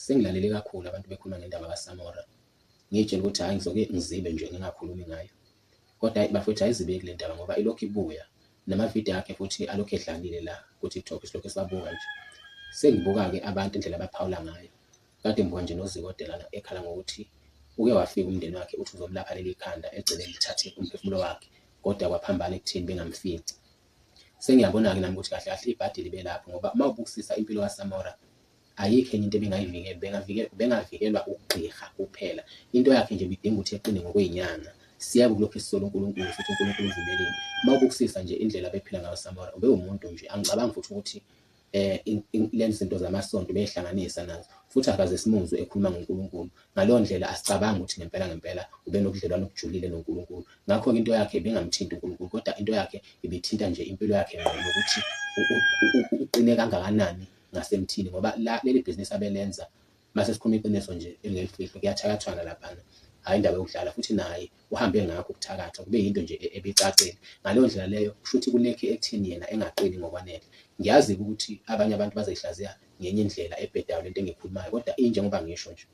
Sengilalele kakhulu abantu bekhuluma ngendaba kaSamora. Ngiy'tshela ukuthi hhayi ngizoke ngizibe nje ngingakhulumi ngayo. Kodwa hhayi bafowethu ayizibeki le ndaba ngoba ilokhu ibuya. Namavidiyo akhe futhi alokhu edlalile la ku-TikTok silokhu siwabuka nje. Sengibuka-ke abantu indlela abaphawula ngayo. Kade ngibuka nje noZikode lana ekhala ngokuthi uke wafika umndeni wakhe uthi uzomlapha leli khanda egcine lithathe umphefumulo wakhe kodwa kwaphambana ekutheni bengamfici. Sengiyabona-ke nami ukuthi kahle kahle ibhadi libe lapho ngoba uma ubukisisa impilo kaSamora ayikho enye into ebingayivikela, bengavikelwa ugqirha kuphela. Into yakhe nje ibidinga ukuthi eqine ngokwey'nyanga. Siyeke ukulokhu sisola uNkulunkulu sithi uNkulunkulu uvumeleni. Uma ubukisisa nje indlela abephila ngayo uSamora ubewumuntu nje, angicabangi futhi ukuthi lezi zinto zamasonto beyihlanganisa nazo futhi akaze simuzwe ekhuluma ngoNkulunkulu. Ngaleyo ndlela asicabangi ukuthi ngempela ngempela ubenobudlelwano obujulile noNkulunkulu. Ngakho-ke into yakhe ibingamthinti uNkulunkulu kodwa into yakhe ibithinta nje impilo yakhe ngqo nokuthi uqine kangakanani ngasemthini ngoba la leli bhizinisi abelenza mase sikhuluma iqiniso nje elingelifihlwe kuyathakathwana laphana, hhayi indaba yokudlala futhi naye uhambe ngakho ukuthakatha kube yinto nje ebicacile. Ngaleyo ndlela leyo kusho ukuthi kulekhe ekutheni yena engaqini ngokwanele. Ngiyazi-ke ukuthi abanye abantu bazoyihlaziya ngenye indlela ebhedayo lento engiyikhulumayo kodwa injengoba ngisho nje.